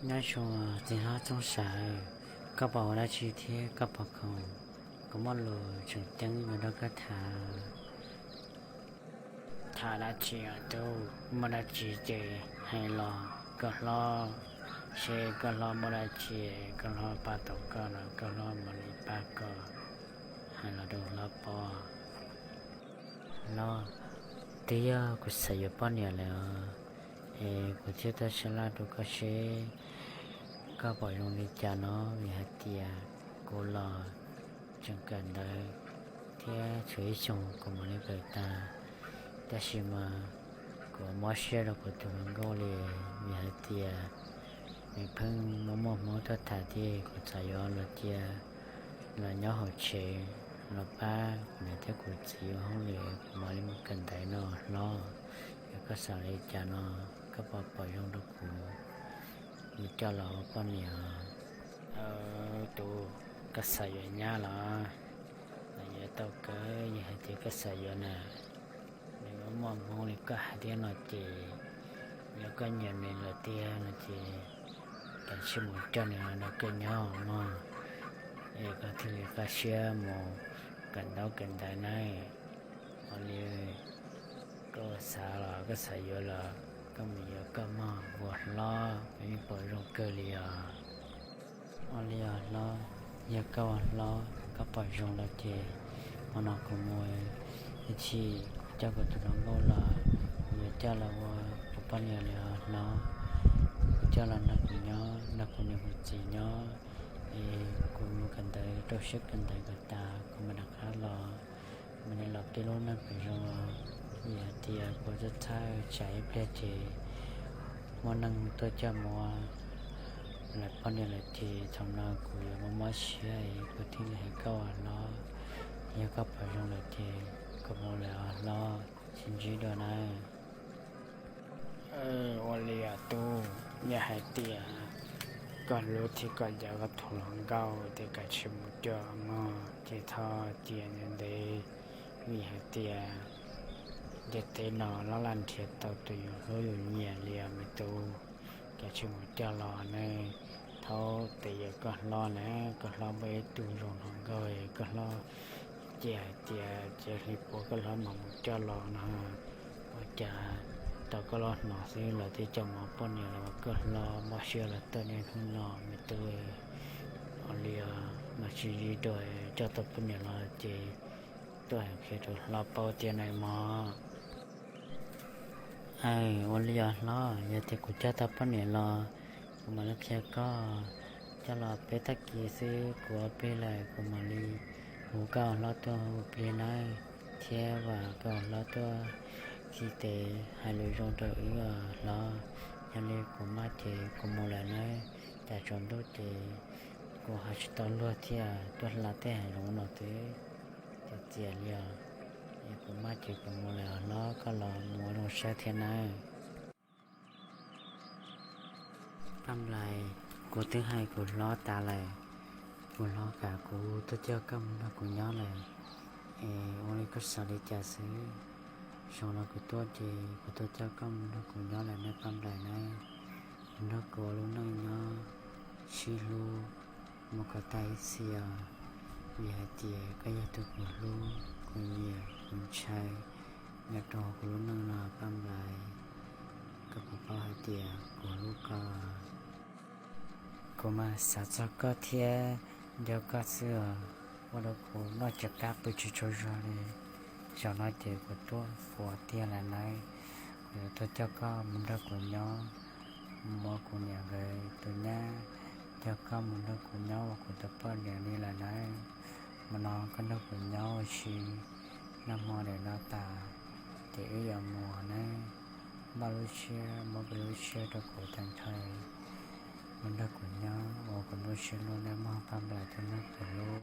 Nyob zoo txiv hlob Txooj Sawv, koj puas ua dab tsi thiab koj puas khoom? Kuv muaj lus tseem ceeb yuav nrog koj tham. Tham dab tsi os tub? Muaj dab tsi ces hais los koj hlob, seb koj hlob muaj dab tsi koj hlob pab tau koj los koj hlob mam li pab koj. Hais los rau hlob paub. Hlob, twb yog kuv xav yuav poj niam lawm os, es kuv thiaj tuaj sab laj rau koj seb koj pom zoo li cas no, vim hais tias kuv los tseem kawm ntawv thiab tshuav ib xyoos kuv mam li kawm tag. Tab sis mas kuv mob siab rau kuv tus hluas nkauj li, vim hais tias nws pheej muaj muaj hmoob tuaj tham thiab kuv txawm yuav los cia los nyob hauv tsev los pab kuv niam thiab kuv txiv ua hauj lwm, kuv mam li mus kawm ntawv no hlob. Yog koj xav li cas no, koj puas pom zoo rau kuv mus coj los ua poj niam? Tub, koj xav yuav nyab los? Los yuav tau kawg, yog hais tias koj xav yuav na. Nws muaj muaj hmoob li koj hais thiab no ces, yog koj nyiam nws lawm tiag no ces kav tsij mus coj nws los nrog koj nyob mog, es koj thiaj li kaj siab mus kawm ntaub kawm ntawv na. Ua li koj xav los koj xav yuav los koj mus yuav koj mog, ua hlob koj yeej pom zoo kawg li os. Ua li os hlob, yog koj ua hlob koj pom zoo lawm ces hmo no kuv mus ib chim kuv coj kuv tus hluas nkauj los, kuv yuav coj los ua kuv poj niam li os hlob. Kuv coj los nrog kuv nyob, nrog kuv niam kuv txiv nyob, es kuv mus kawm ntawv rau siab kawm ntawv kom tas kuv mam rov qab los, mam li los pib lub neej kom zoo. Vim hais tias kuv txhawj txhawj tsam ib pliag ces muaj neeg tuaj coj mus ua lawv poj niam lawm ces thaum no kuv yuav mob mob siab, kuv thiaj li hais koj os hlob. Yog koj pom zoo lawm ces kuv mus lawm os hlob, sib ntsib dua na. Ua li os tub, yog hais tias koj hlub thiab koj nyiam koj tus hluas nkauj ces kav tsij mus coj mog, ces txhob cia ntev ntev, vim hais tias ntiaj teb no laj laj nrhiav tau tus yus hlub yus nyiam li os me tub. Kav tsij mus coj los ne. Thaum twg yog koj hlob na, koj hlob muaj ib tug zoo hluas nkauj, koj hlob cia hais tias cia hli puav koj hlob mam mus coj los no. Ua cas tau koj los hnov xwb lawv twb coj mus ua poj niam lawm, koj hlob mob siab los txog niaj hnub no me tub. Ua li os, mas tsis zis dua coj tau poj niam los ces tuaj qhia rau hlob paub tiag na mog. Ua li os hlob, yog tias kuv coj tau poj niam los, kuv mam li qhia koj. Coj los peb tag kis xwb kuv ua plig lawm kuv mam li hu koj hlob tuaj hu plig nawb, thiab vam koj hlob tuaj khi tes hais lus zoo rau wb os hlob. Yog li kuv maj ces kuv mus lawm nawb, cas tsaus ntuj ces kuv ho tsis tau luag thiaj tuaj hla tej hav zoov no twb txias txias li os. Es kuv maj ces kuv mus lawm os hlob, koj los mus ua zoo siab thiab nawb. Paj Nplaim, kuv twb hais kuv hlob tas lawm, kuv hlob kam kuv tuaj coj koj mus nrog kuv nyob lawm, es ua li koj xav li cas xwb? Xyoo no kuv tuaj ces kuv tuaj coj koj mus nrog kuv nyob lawm nawb Paj Nplaim nawb. Mus nrog kuv ua lub neej nyob sib hlub mus kom tag ib txhis os, vim hais tias koj yog tus kuv hlub, kuv nyiam, kuv ntshai nyob rau hauv kuv lub neej no Paj Nplaim. Koj puas paub hais tias kuv hlub koj? Kuv mas xav txog koj thiab nco koj xwb os, ua rau kuv noj tsis qab pw tsis tsaug zog li. Zaum no ces kuv tuaj puav tiag lawm nawb, kuv yuav tuaj coj koj mus nrog kuv nyob, mus ua kuv niam nkawd tus nyab, coj koj mus nrog kuv nyob ua kuv tus poj niam li lawm nawb. Hmo no koj nrog kuv nyob ua si, noj hmo daim no tas ces wb yuav mus nawb. Npaj lub siab, muab peb lub siab rau kuv tag nrho, mus nrog kuv nyob ua kuv nplooj siab hlub nawb mog Paj Nplaim tus neeg kuv hlub.